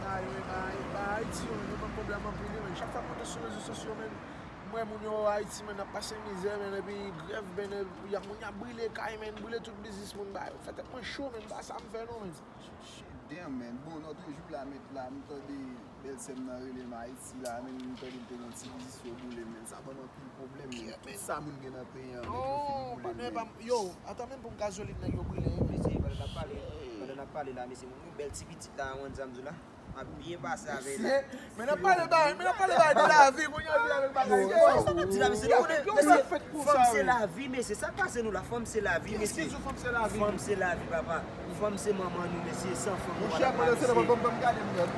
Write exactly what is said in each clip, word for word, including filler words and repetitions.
Ay, men, ba, ba Ayiti, yo, men, nou gen pwoblèm anpil, wi, men. Chak fwa m monte sou rezo sosyo, men, m wè moun yo Ayiti, men, ap pase mizè, men, epi grèv, men, epi y ap, moun y ap brile kay, men, brile tout biznis moun, ba, yo fè tèt mwen cho, men, ba sa m fè, non, men. Shit, damn, man. Bon, lòt jou la, mèt la, m tande bèlsè m nan rele m Ayiti la, men m tande l te gen yon ti biznis yo boule, men sa ban m anpil pwoblèm, men tout sa moun gen nan peyi an, nèg yo fin boule, men. Yo, ata menm pou m gazolin nèg yo brile, wi, mesye, pandan n ap pale, pandan n ap pale la, mesye, m gen bèl ti pitit la, ou konn sa m di w la, m ap byen pase avè l. Men n ap pale bagay, men n ap pale bagay de lavi, kounye a vin avèk bagay. Yo, sa n ap di la, mesye, nou konnen, mesye, fanm se lavi, mesye, sa k pase nou la, fanm se lavi, mesye. Fanm se lavi, papa. Fanm se manman nou, mesye, san fanm nou pa t ap egziste.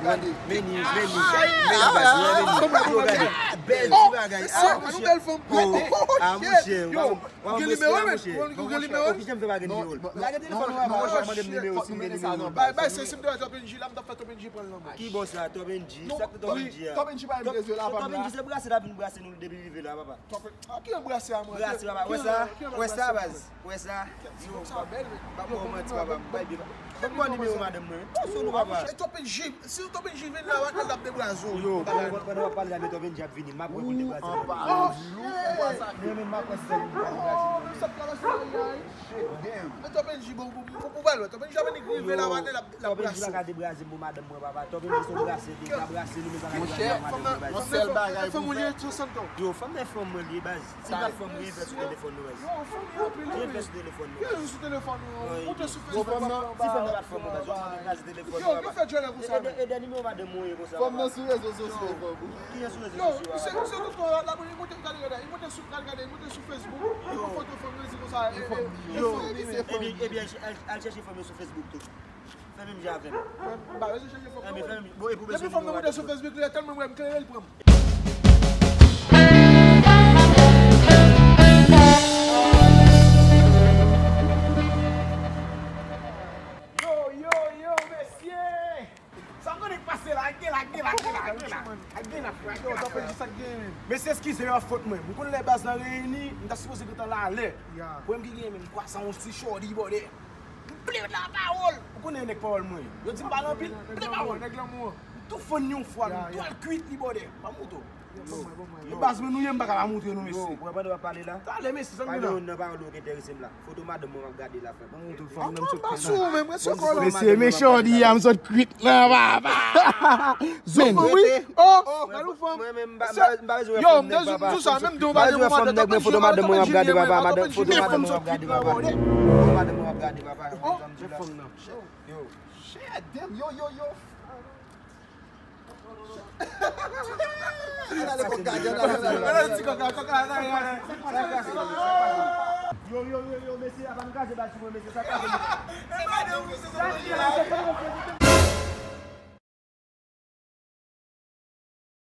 Meni, meni, meni, baz, meni. Yo, gade. Bèl ti bagay. Ah, monchè. Ah, monchè. Ou gen nimewo, men? Ou gen nimewo? Ou kijan m fè pa gen nimewo l? Lage telefòn ou, papa, ou mande m nimewo, si m gen nimewo l. Bay, bay, se si m te wè Top N G la, m t ap fè Top N G pran l nan bouch. Ki bò sa, Top N G? Sa k Top N G a? Top N G pa vin brase la, papa. Top N G se brase l ap vin brase nou depi rive la, papa. Top N G, a ki anbrase a, mwen? Brase, papa. Wè sa? Wè sa, baz? Wè sa? Yo, m ap ba w manti, papa. M bay byen. Ban m nimewo madanm mwen. Pase nou, papa. E Top N G, si Top N G vin la, w ap debraze w. Yo, pandan w ap pale la, men Top N G ap vini. M ap wè pou l debraze mwen. Oh, shit. Mwen menm, m ap wè si se li k ap debraze mwen. Shit, damn. Men Top N G, bon, pou, pou, pou bal, Top N G ap vini rive la, w ap, l ap, l ap brase w. Top N G pa ka debraze m pou madanm mwen, papa. Top N G se yon brase, li ka brase nou, men pa ka debraze madanm mwen, baz. Yon sèl bagay pou fè. Yo, fanm nan fanm mwen li ye, baz. Si m pa fanm, li envè sou telefòn nou, baz. Yo, fanm li anpil, li envè sou telefòn nou. Li sou telefòn nou. Monte sou Facebook. Ti fanm nan pa t fanm, baz. Yo, yo fè djòlè konsa. E dènye nimewo madanm mwen ye konsa. Fanm nan sou rezo sosyo, fanm. Ki gen sou rezo sosyo, papa? Yo, se tout tan la, la, li monte, gade, gade, li monte sou, gade, gade, li monte sou Facebook, li pran foto fanm yo, di konsa, e, e, yo, ebyen, ebyen, al, al chèche fanm yo sou Facebook tou. Fè menm jan avè m. M pa bezwen chèche fanm nan. Bon, e pou bezwen fanm nan monte sou Facebook, li tèlman wè m klere, li pran m. Yo, yo, yo, mesye! Sa m konnen k pase la, ak gen la, ak gen la, ak gen la, ak gen la, ak gen la, frè, ak gen la, frè. Mesye, eskize m, fòt mwen. M konn lè baz lan reyini, m ta sipoze gentan la alè. Pwoblèm ki genyen menm, m kwase yon ti chòdi bòdè. M ple la pawòl. Ou konnen nèg pawòl mwen. Yo di m pale anpil, m ple pawòl. Nèg lanmou an. M tou fann li yon fwa, m tou al kwit li bòdè. Ban m moutre w. E baz mwen nou ye, m pa ka pa moutre nou, mesye. Yo, pran pandan w ap pale la. Talè, mesye, sa m gen la. Pa gen youn nan pawòl yo k enterese m la. Foto madanm mwen m ap gade la, frè. Ban m moutre w fanm nan, m sot kwit la. Mesye, men chòdi a, m sot kwit la, papa. Zon fanm, wi. Oh, gade yon fanm. Mwen menm, m pa, m pa, m pa bezwen wè fanm nèg, papa. Yo, m te di w sa, menm tou, m pa bezwen wè fanm nèg, men foto madanm mwen m ap gade, papa. Madanm, foto madanm mwen m ap gade, papa. Foto madanm mwen m ap gade, papa. Sa m di la. Yo. Shit, damn, yo, yo, yo. Yo, yo, yo, yo, mesye, avan n kraze bal sou mwen, mesye, sa kraze mwen. Sa ki la,